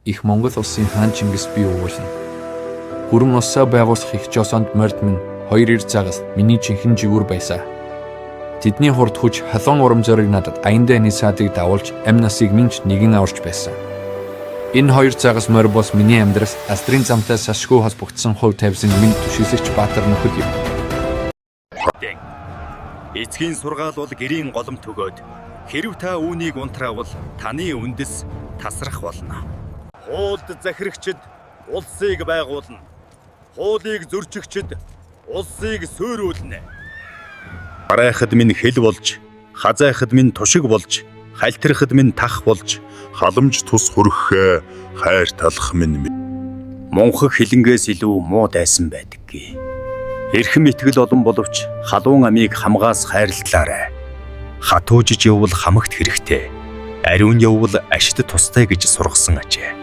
Их Монгол улсын хаан Чингис би уурлана. Гүрэн улсаа байгуулах их жосоонд морд минь хоёр эр загас миний жинхэнэ жигүүр байсан. Тэдний хурд хүч халуун урам зориг надад аяндаа Нисадыг дагуулж амь насыг минь ч нэгэн аварч байсан. Энэ хоёр загас морь бос миний амьдрал алдрын замтай сашгүй холбогдсон хувь тавьсан минь түшиглэгч баатар нөхөд юм. Эцгийн сургаал бол гэрийн голомт өгөөд хэрв та үүнийг унтраавал таны үндэс тасрах болно. Хуульд захирагчид улсыг байгуулна. Хуулийг зөрчигчид улсыг суйруулна. Барайхад минь хэл болж, хазайхад минь тушиг болж, халтирхад минь тах болж, Халамж тус хүрхэхээ хайр талах минь мунхаг хилэнгээс илүү муу дайсан байдаггүй. Эрхэм итгэл олон боловч халуун амийг хамгаас хайрлалаарай. Хатуужиж явбал хамагт хэрэгтэй. Ариун явбал ашид тустай гэж сургасан ажээ.